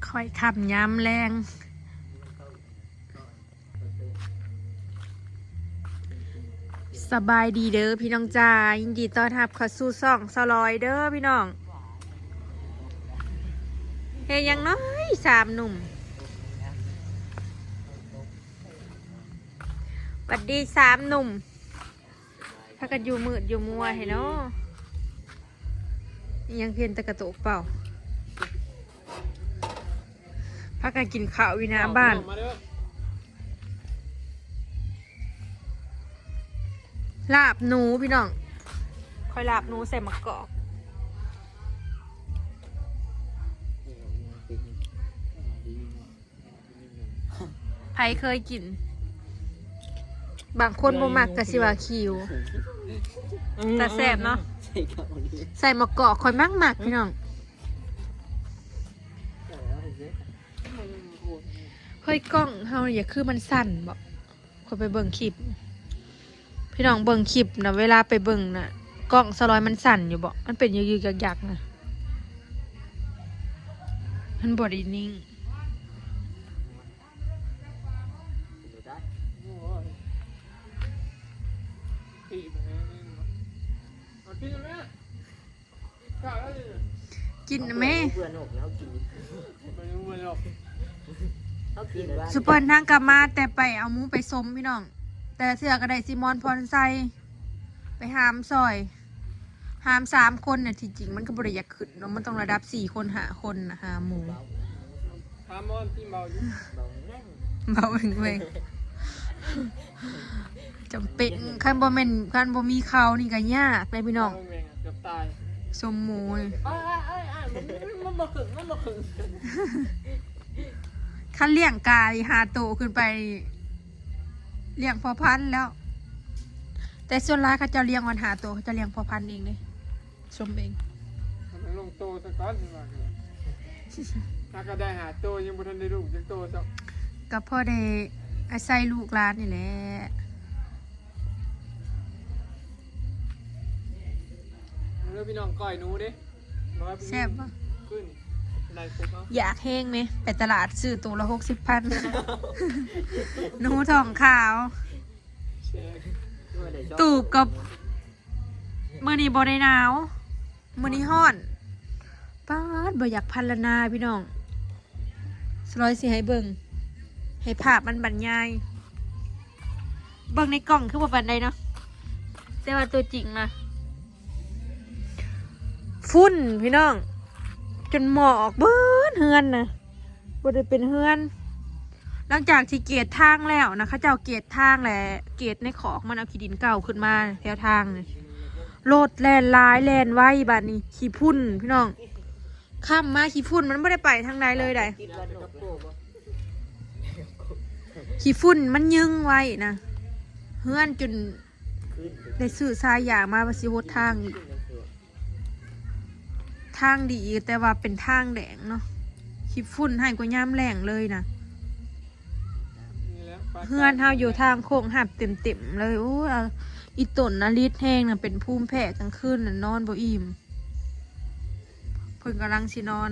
ຄ່ອຍຄ່ຳຍາມແລງ. ສະບາຍດີເດີພີ່ນ້ອງຈ້າ, ຍິນດີຕ້ອນຮັບເຂົ້າສູ່ຊ່ອງສາວລອຍເດີພີ່ນ້ອງ. ເຮັດຫຍັງນ້ອຍສາມໜຸ່ມ? ຫວັດດີສາມໜຸ່ມ. ພາກັນຢູ່ມືດຢູ່ມົວແທ້ເນາະ. ອີ່ຫຍັງ ເຫັນແຕ່ກະໂຕະເປົ່າ. ພາກັນກິນເຂົ້າຢູ່ໜ້າບ້ານ. ມາເດີ ລາບໜູພີ່ນ້ອງ, ຂ້ອຍລາບໜູໃສ່ໝາກກອກ. ໃຜເຄີຍກິນ? ບາງຄົນບໍ່ມັກກະຊິວ່າຂີວ. ອືມ ແຕ່ແຊບເນາະ. ໃສ່ໝາກກອກຂ້ອຍມັກໆ ພີ່ນ້ອງ. ເຮີ້ຍ ກ້ອງເຮົານີ້ຄືມັນສັ່ນບໍ? ຂ້ອຍໄປເບິ່ງຄລິບ ພີ່ນ້ອງເບິ່ງຄລິບນະ, ເວລາໄປເບິ່ງນະ ກ້ອງສາວລອຍມັນສັ່ນຢູ່ບໍ? ມັນເປັນຍຶກໆ ຍັກໆ ນະ, ມັນບໍ່ໄດ້ນິ່ງ. ກິນແມ່ ຊຸບເປີນທາງກັບມາແຕ່ໄປເອົາໝູໄປຊົມພີ່ນ້ອງ, ແຕ່ເທື່ອກະໄດ້ຊິມອນພອນໄຊໄປຫາມຊ່ອຍ, ຫາມສາມຄົນນະ. ທີ່ຈິງມັນກະບໍ່ໄດ້ຢາກຂຶ້ນເນາະ, ມັນຕ້ອງລະດັບສີ່ຄົນຫ້າຄົນນະ ຫາໝູ. ຫາມອນທີ່ເບົາຢູ່ ເບົາແຮງ ເບົາແຮງເວີຍ. ຈຳເປັນ ຄັນບໍ່ແມ່ນ ຄັນບໍ່ມີເຂົານີ້ກະຍາກເລີຍພີ່ນ້ອງ. ເກືອບຕາຍ ຊົມໝູນີ້. ອ້າຍໆໆ ມັນບໍ່ຂຶ້ນ ມັນບໍ່ຂຶ້ນ. ຄັນລ້ຽງການີ້ຫ້າໂຕຂຶ້ນໄປ ລ້ຽງພໍພັນແລ້ວ, ແຕ່ສ່ວນຫຼາຍເຂົາເຈົ້າລ້ຽງຮອດຫ້າໂຕ ເຂົາເຈົ້າລ້ຽງພໍພັນເອງເດ້. ຊົມເອງ ມັນລົງໂຕຊະກ່ອນ ວ່າ ຫາກະໄດ້ຫ້າໂຕ ຍັງບໍ່ທັນໄດ້ລູກຈັກໂຕຊ້ຳ. ກະພໍໄດ້ອາໄສລູກຫຼານນີ້ແຫຼະ. ເດີພີ່ນ້ອງ ກ້ອຍໜູເດ້. ແຊບບໍ່? ຂຶ້ນໄລ່ຄົບເອົາ. ຢາກແຮງເມ ໄປຕະຫຼາດຊື້ໂຕລະຫົກສິບພັນ ໜູທ້ອງຂາວ. ແຊບ. ຕູບກັບ ມື້ນີ້ບໍ່ໄດ້ໜາວ ມື້ນີ້ຮ້ອນ. ປາດ ບໍ່ຢາກພັນລະນາພີ່ນ້ອງ. ສາວລອຍຊິໃຫ້ເບິ່ງ ໃຫ້ພາບມັນບັນຍາຍ. ເບິ່ງໃນກ້ອງຄືບໍ່ປານໃດເນາະ, ແຕ່ວ່າຕົວຈິງນະ ຝຸ່ນພີ່ນ້ອງ, ຈົນໝອກເບິດເຮືອນນະ. ບໍ່ໄດ້ເປັນເຮືອນ. ຫຼັງຈາກທີ່ເກດທາງແລ້ວນະ, ເຂົາເຈົ້າເກດທາງແຫຼະ ເກດໃນຂອກມັນ ເອົາຂີ້ດິນເກົ່າຂຶ້ນມາແຖວທາງນີ້. ລົດແລ່ນຫຼາຍແລ່ນໄວ ບາດນີ້ຂີ້ຝຸ່ນພີ່ນ້ອງ, ຄ່ຳມາຂີ້ຝຸ່ນມັນບໍ່ໄດ້ໄປທາງໃດເລີຍໃດ໋. ຂີ້ຝຸ່ນມັນຍຶງໄວ້ນະ ເຮືອນ ຈົນໄດ້ຊື້ສາຍຢາງມາວ່າຊິຫົດທາງອີກ. ທາງດີ ແຕ່ວ່າເປັນທາງແດງເນາະ, ຂີ້ຝຸ່ນຮ້າຍກວ່າຍາມແລ້ງເລີຍນະ. ເຮືອນເຮົາຢູ່ທາງໂຄ້ງ ຮັບເຕັມໆເລີຍ. ໂອ້ຍ ອີ່ຕົນນະລິດແຮງນະ ເປັນພູມແພ້ກາງຄືນນະ ນອນບໍ່ອີ່ມ. ເພິ່ນກຳລັງຊິນອນ.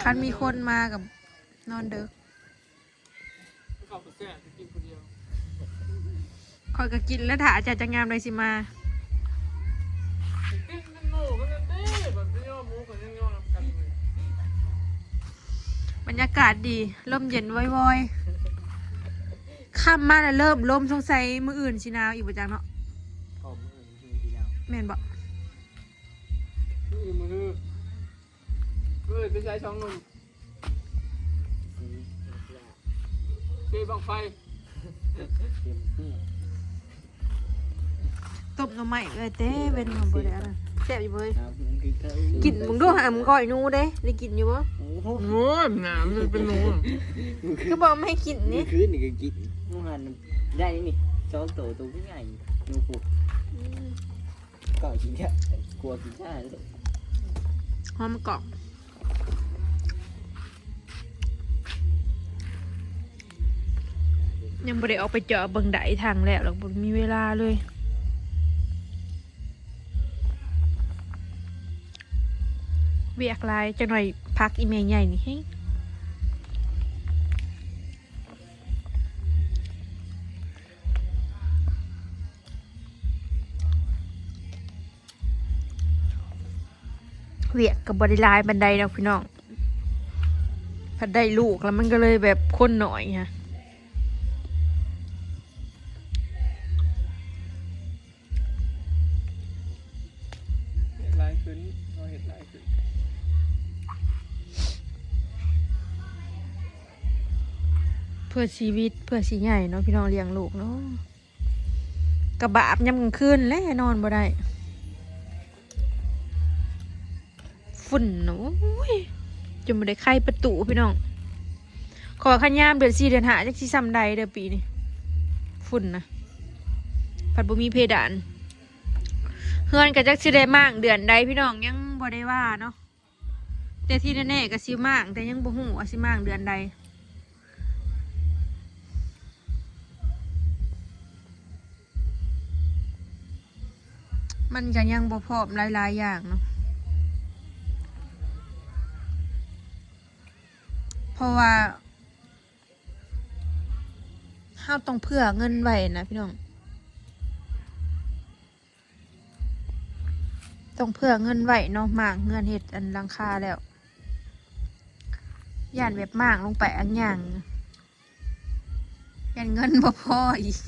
ຄັນມີຄົນມາກະນອນເດິກ. ເຂົ້າກະແຊບ ໄປກິນຜູ້ດຽວ. ຂ້ອຍກະກິນແລ້ວ ຖ້າອາຈານຈັກຍາມໃດຊິມາ. ກິນເປັນໝູ່ກັນເດ້ ບັດນີ້ໝູ່ກັນຍັງຍອມນຳກັນ. ບັນຍາກາດດີ ລົມເຢັນວອຍໆ. ຄ່ຳມາແລ້ວເລີ່ມລົມ, ສົງໄສມື້ອື່ນຊິໜາວອີກບໍ່ຈັກເນາະ. ກໍມື້ອື່ນຊິໜາວ ແມ່ນບໍ່? ມື້ອື່ນ ມື້ຮື ມື້ອື່ນໄປໃສສອງໜຸ່ມ? ເຊບັ້ງໄຟ. ຕົ້ມໜໍ່ໄມ້ເອີຍ ແຕ່ເວັນມາບໍ່ໄດ້ອັນນັ້ນ. ແຊບຢູ່ເວີຍ. ກິນເບິ່ງດູຫາ ມັນກ້ອຍໜູເດ້ ໄດ້ກິນຢູ່ບໍ່? ໂອ້ຍ ໜາມເປັນໜູ. ຄືບໍ່ເອົາມາໃຫ້ກິນນີ້? ມື້ຄືນນີ້ກະກິນ. ມື້ຫັ້ນໄດ້ນີ້ສອງໂຕ ໂຕໃຫຍ່ ໜູພຸກ. ກໍກິນແຄ່ ກົວກິນຊ້າເລີຍ. ຫອມກອກ. ຍັງບໍ່ໄດ້ອອກໄປເຈາະເບິ່ງໄດທາງແລ້ວ ແລ້ວບໍ່ມີເວລາເລີຍ. ວຽກຫຼາຍ ຈັກໜ້ອຍຜັກອີ່ແມ່ໃຫຍ່ນີ້ແຮງ ວຽກກໍບໍ່ໄດ້ຫຼາຍປານໃດດອກພີ່ນ້ອງ ພັດໄດ້ລູກແລ້ວມັນກໍເລີຍແບບຄົນໜ້ອຍຮະ. ເຮັດຫຼາຍຂຶ້ນ ເຮົາເຮັດຫຼາຍຂຶ້ນ ເພື່ອຊີວິດ ເພື່ອຊິໃຫຍ່ເນາະ ພີ່ນ້ອງ ລ້ຽງລູກເນາະ ກະບາບຍາມກາງຄືນແຫຼະ ນອນບໍ່ໄດ້. ຝຸ່ນນະ ໂອ້ຍ ຈົນບໍ່ໄດ້ໄຂປະຕູພີ່ນ້ອງ ເພາະວ່າຄັນຍາມເດືອນສີ່ເດືອນຫ້າ ຈັກຊິຊ່ຳໃດເດີປີນີ້ ຝຸ່ນນະ ພັດບໍ່ມີເພດານ ເຮືອນກໍຈັກຊິໄດ້ມ້າງເດືອນໃດ ພີ່ນ້ອງ ຍັງບໍ່ໄດ້ວ່າເນາະ ແຕ່ທີ່ແນ່ໆກໍຊິມ້າງ ແຕ່ຍັງບໍ່ຮູ້ວ່າຊິມ້າງເດືອນໃດ. ມັນກໍຍັງບໍ່ພ້ອມຫຼາຍໆຢ່າງເນາະ ເພາະວ່າເຮົາຕ້ອງເຜື່ອເງິນໄວ້ນະພີ່ນ້ອງ ຕ້ອງເຜື່ອເງິນໄວ້ເນາະ ມ້າງເຮືອນເຮັດອັນຫຼັງຄາແລ້ວ ຢ້ານແບບມ້າງລົງໄປອັນຫຍັງ ຢ້ານເງິນບໍ່ພໍອີກ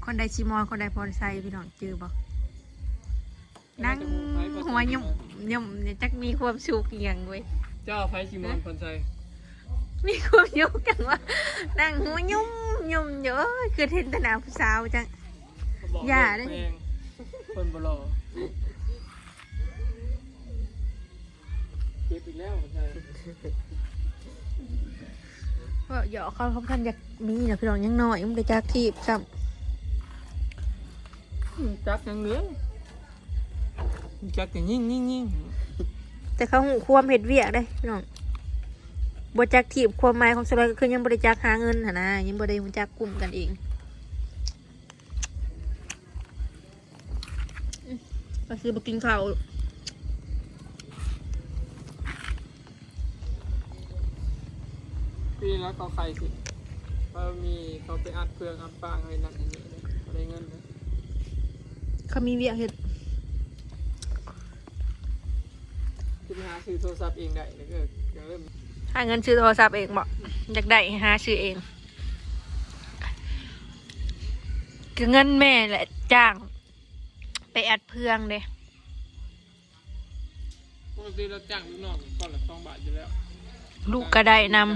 ຄົນໃດຊິມອນ ຄົນໃດພອນໄຊ ພີ່ນ້ອງຈື່ບໍ່? ນັ່ງຫົວຫຍຸມໆ ຈັກມີຄວາມສຸກອີ່ຫຍັງເວີຍ ເຈົ້າໃຜຊິມອນພອນໄຊ ມີຄວາມສຸກຈັ່ງວ່າ ນັ່ງຫົວຫຍຸມໆຢູ່ ໂອ້ຍ ຄືເຫັນແຕ່ໜ້າຜູ້ສາວຈັ່ງ ຢ່າເດ້ ຄົນບໍ່ຫຼໍ່ ເຈັບອີກແລ້ວ ເວົ້າຫຍອກເຂົາ ເຂົາບໍ່ທັນຢາກມີນະພີ່ນ້ອງ ຍັງນ້ອຍ ມັນໄປຈັກຖີບຊ້ຳ ຈັກຫຍັງເລີຍ ຈັກແຕ່ຍິງໆໆ ແຕ່ເຂົາຮູ້ຄວາມເຮັດວຽກເດ້ພີ່ນ້ອງ ບໍ່ຈັກຖີບ ຄວາມໝາຍຂອງສະລອຍກໍຄືຍັງບໍ່ໄດ້ຈັກຫາເງິນຫັ້ນນະ ຍັງບໍ່ໄດ້ຮູ້ຈັກກຸ້ມກັນເອງ. ອືມ ກໍຄືບໍ່ກິນເຂົ້າ ປີແລ້ວເຂົາໄຂຊິ ເຂົາມີ ເຂົາໄປອັດເຄື່ອງອັດຟາງໃຫ້ນັ້ນໃຫ້ນີ້ ບໍ່ໄດ້ເງິນເດ້ ເຂົາມີວຽກເຮັດ ຊິໄປຫາຊື້ໂທລະສັບເອງໄດ້ ແລ້ວກໍ ກໍເລີ່ມ ຫາເງິນຊື້ໂທລະສັບເອງບໍ? ຢາກໄດ້ຫາຊື້ເອງ ກໍເງິນແມ່ແຫຼະຈ້າງໄປອັດເຟືອງເດ້ ປົກກະຕິລາວຈ້າງລູກນ້ອງກ້ອນລະສອງບາດຢູ່ແລ້ວ ລູກກໍໄດ້ນຳ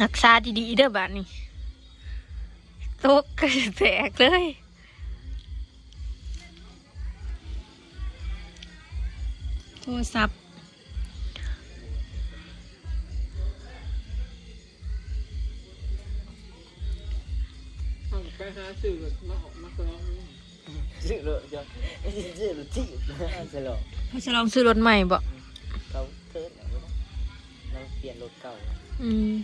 ຮັກສາດີໆເດີບາດນີ້ ຕົກກໍແຕກເລີຍ ໂທລະສັບ ເຮົາໄປຫາຊື້ລົດມາອອກມາສະຫຼອງ ຊື້ລົດ ຊື້ລົດຖີບ ສະຫຼອງ ສະຫຼອງຊື້ລົດໃໝ່ບໍ? ເຂົາເທີນເອົາ ລາວປ່ຽນລົດເກົ່າ ອືມ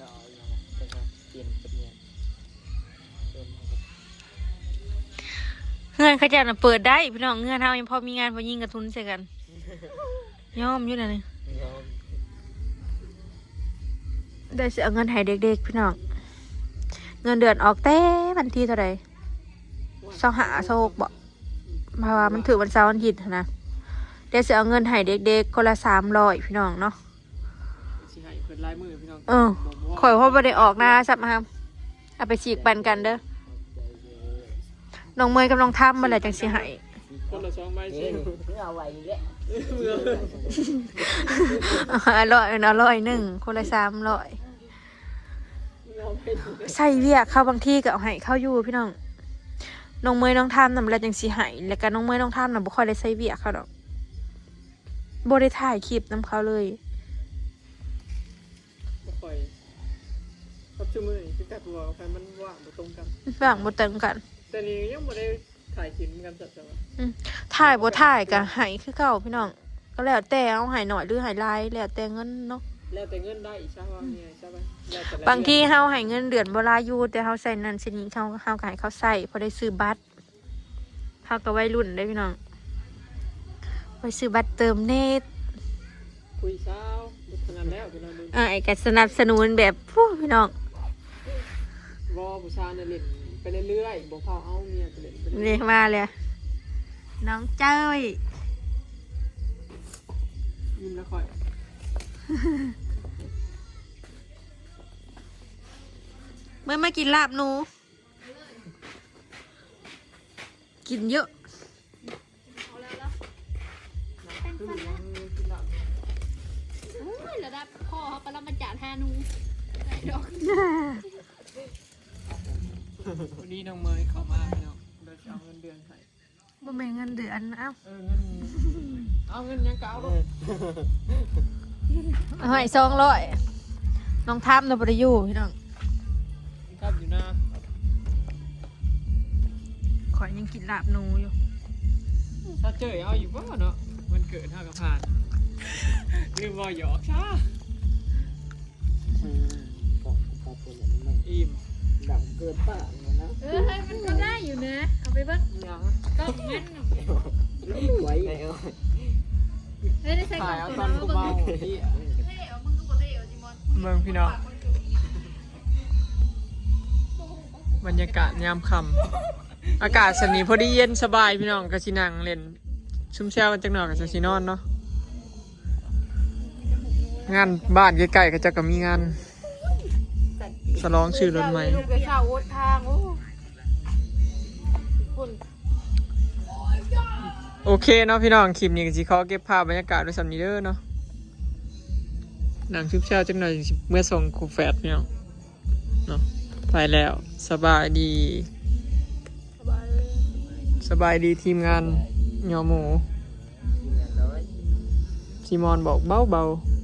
ລາວເອົາອີ່ຫຍັງ ເພິ່ນວ່າປ່ຽນທະບຽນ ເຮືອນເຂົາເຈົ້ານະເປີດໄດ້ພີ່ນ້ອງ ເຮືອນເຮົາຍັງພໍມີງານຜູ້ຍິງກະທຸນໃສ່ກັນ ຍອມຢູ່ນະນີ້ ຍອມ ດຽວຊິເອົາເງິນໃຫ້ເດັກໆ ພີ່ນ້ອງ ເງິນເດືອນອອກແຕ່ວັນທີເທົ່າໃດ ຊາວຫ້າ ຊາວຫົກບໍ? ເພາະວ່າມັນຖືກວັນເສົາວັນອາທິດຫັ້ນນະ ດຽວຊິເອົາເງິນໃຫ້ເດັກໆ ຄົນລະສາມຮ້ອຍ ພີ່ນ້ອງເນາະ ຊິໃຫ້ເພິ່ນຫຼາຍມື້ພີ່ນ້ອງ ເອີ ຂ້ອຍເພາະບໍ່ໄດ້ອອກນາຊ້ຳ ເອົາໄປສີກປັນກັນເດີ ນ້ອງເມຍກັບນ້ອງທຳ ມື້ໃດຈັ່ງຊິໃຫ້ ຄົນລະສອງໃບ ເອີ ຊິເອົາໄວ້ນີ້ແຫຼະ ເອົາຮ້ອຍ ເອົາຮ້ອຍໜຶ່ງ ຄົນລະສາມຮ້ອຍ ໃສ່ວຽກເຂົາ ບາງທີກໍເອົາໃຫ້ເຂົາຢູ່ພີ່ນ້ອງ ນ້ອງເມຍນ້ອງທຳນຳລະຈັ່ງຊິໃຫ້ ແລ້ວກໍນ້ອງເມຍນ້ອງທຳນະບໍ່ຄ່ອຍໄດ້ໃສ່ວຽກເຂົາດອກ ບໍ່ໄດ້ຖ່າຍຄລິບນຳເຂົາເລີຍ ບໍ່ຄ່ອຍ ເຂົາ ซุมื้อนี้คือจักว่าคันมันว่างบ่ตรงกัน มันว่างบ่ตรงกัน แต่นี่ยังบ่ได้ถ่ายคลิปนำกันสักจังหวะ อืม ถ่ายบ่ถ่ายก็ให้คือเก่าพี่น้อง ก็แล้วแต่ เฮาให้น้อยหรือให้หลาย แล้วแต่เงินเนาะ แล้วแต่เงินได้อีกซะ ว่าง่ายซะ แล้วแต่ละ บางทีเฮาให้เงินเดือนบ่หลายอยู่ แต่เฮาใช้นั่นใช้นี่ เฮา เฮาก็ให้เขาใช้ พอได้ซื้อบัตร เฮาก็วัยรุ่นเด้พี่น้อง ไปซื้อบัตรเติมเน็ต คุยสาว เท่านั้นแล้วพี่น้อง อ้ายก็สนับสนุนแบบ โอ้ พี่น้อง บ่ ผู้ชายน่ะเล่นไปเรื่อยๆ บ่พาเอาเมียไปเล่นไปเรื่อย นี่มาแล้ว น้องเจ้ย ยิ้มแล้วค่อย เมื่อมากินลาบหนู กินเยอะ โอ้ย ระดับพ่อเขาปรมาจารย์ฮานู วันนี้น้องเมยเข้ามาพี่น้อง เดี๋ยวจะเอาเงินเดือนให้ บ่แม่นเงินเดือน เอ้า เออ เงิน เอาเงินหยังก็เอาลูก เอาให้สองร้อย น้องทามน่ะบ่ได้อยู่พี่น้อง ครับอยู่นะ ข้อยยังกินลาบหนูอยู่ ถ้าเจอเอาอยู่บ่เนาะ วันเกิดเฮาก็ผ่าน ลืมบ่หยอกซะ อืมก็ก็เป็นอย่างนี้มัน อิ่ม ดังเกินปากเลยนะ เออ เฮ้ย มันก็ได้อยู่นะ เอาไปเบิ่ง หยัง กล่องมันน่ะ ไม่ไหวแล้ว เฮ้ย ได้ใส่กล่อง ถ่ายเอา ของ ตอน เรา กู เบิ่ง เมา ดู เหีย เบิ่งพี่น้อง บรรยากาศยามค่ำ อากาศสำนี้พอดีเย็นสบายพี่น้อง ก็สินั่งเล่นซุ่มแซวกันจักหน่อย ก็จั่งสินอนเนาะ งานบ้านใกล้ๆ เขาเจ้าก็มีงานฉลองซื้อรถใหม่ ลูกกระเช้าโอ๊ตทาง โอ้ โอเคเนาะพี่น้อง คลิปนี้ก็สิขอเก็บภาพบรรยากาศไว้ส่ำนี้เด้อเนาะ นั่งซุ่มแซวจักหน่อย สิเมือส่งคู่แฝดพี่น้องเนาะ ไปแล้ว สบายดี สบายดีทีมงานยอหมู ซีมอนบอกเบาๆ